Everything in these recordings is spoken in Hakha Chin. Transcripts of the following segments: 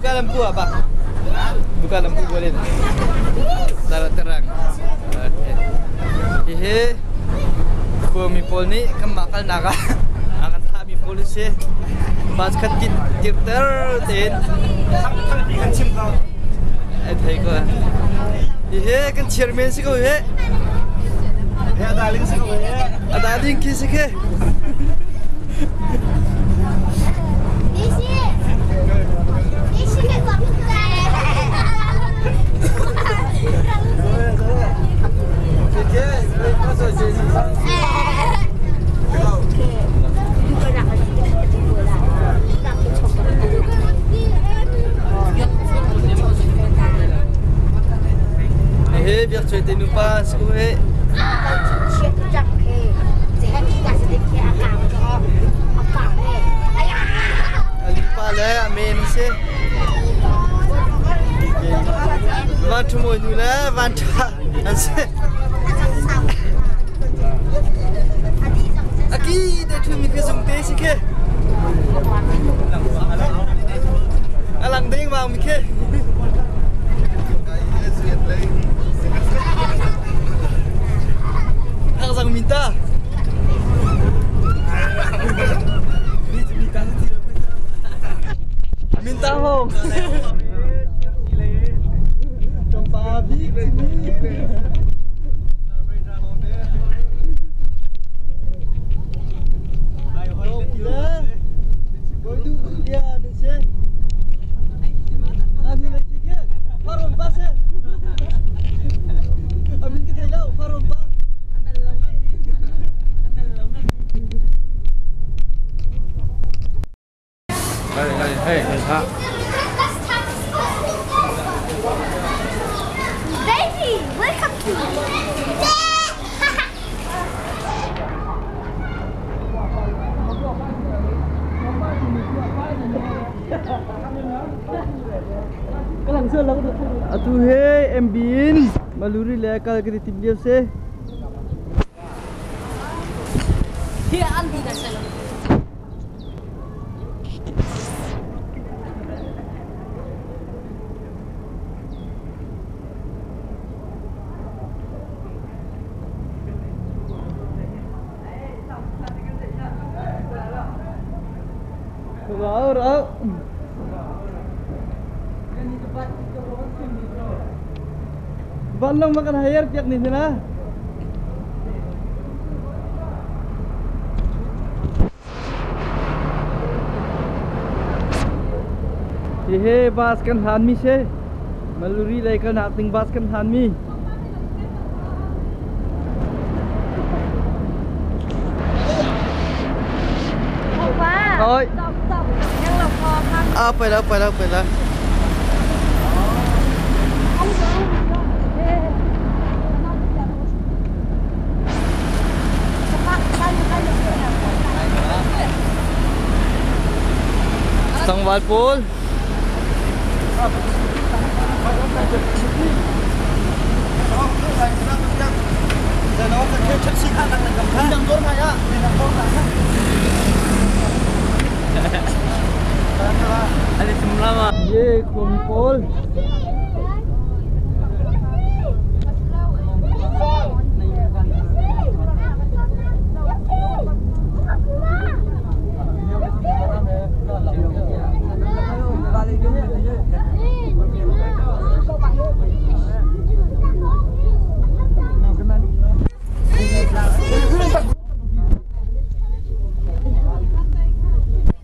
Buka lampu apa? Buka lampu boleh tak? Taruh terang. Okay. Hihi khuami pawl nih kan mah kalnak ah a kan thahmi pawl a si. Bus khat tirter tein Thangpi kan chim ko. Ai thei ko. Hihi kan chairman si ko hi. He a darling si ko he. A darling khi si khi. He biak chuai te nupa si ko he. Pa le a men si. Van ṭhu mawi nu le van ṭha an si. A ki te ṭhu mi khi zung te si khi. A lang ding vang mi khi. Thak zang minta. Minta hong. Kampa bik simi. Baby, welcome to Atu he MB in Maluri le kal kan i tim lio si. Hi an bi na selo. Rau rau. Vanlawng ma kan hire piak ni hna. Hihi bus kan hlan mi si. Maluri lei kalnak ding bus kan hlan mi. Ôi. À, ไปแล้วไปแล้วไปแล้ว Tlangval pawl. Ye khuami pawl.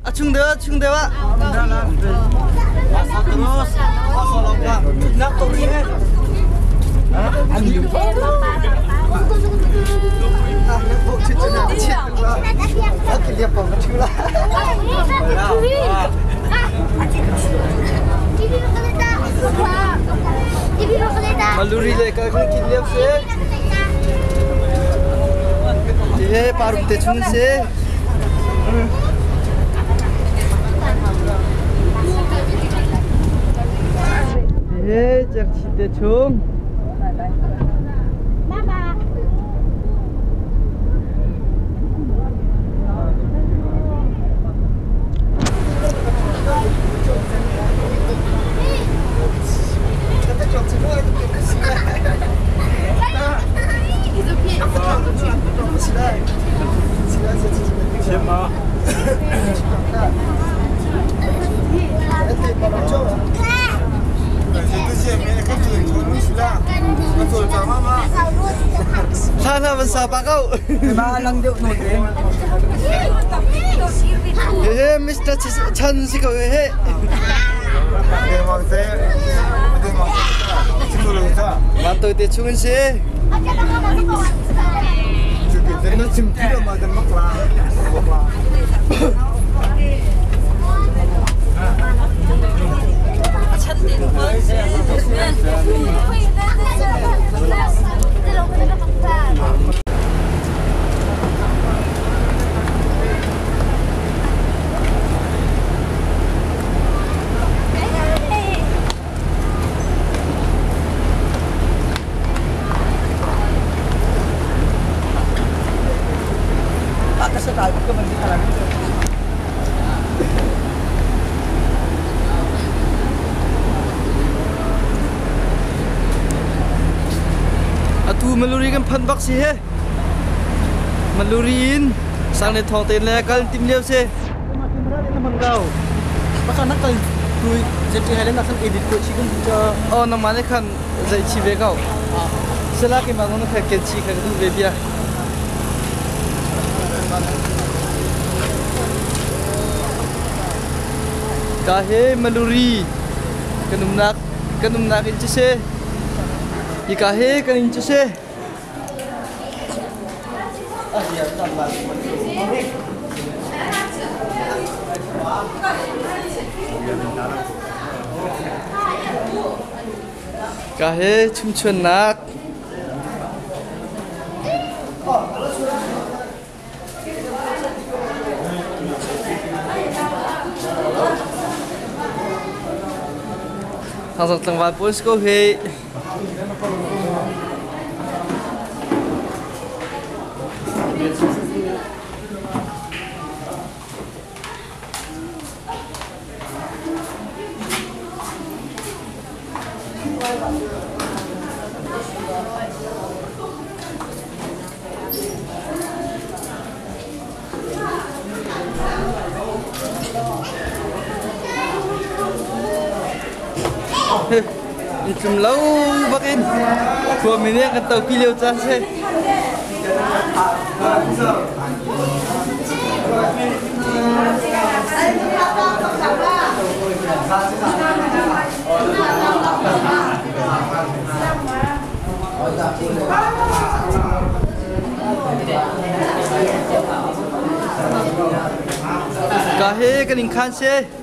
A chung deuh chung deuh ah. Maluri le kal kan kin liam si. He parum te chung si. He chak chi te chung. Hla hla van sa pa ko. Ma lang deuh nawn te. Hehe Mr. Chan si ko he. Ma tôi te chung in si. Na chim ti lo ma dan mak la. Atu Maluri kan phan bak si he. Maluri in sang le thong te le kal tim lio si. Baka nak kal tu ZT Highland ah khan edit ko chi kan cha. Oh nangmah nih khan zei chi ve ko. Sala ke ma ngong kha ken chi kha du ve bia. Ka he Maluri kan umnak kan umnak in si. Hi ka he kan in si. Ka he chumchuannak Thangzang tlangval pawl si ko hih. In tlum lo bak in khuami nih kan topi lio caan si. Ka he kan in khan si.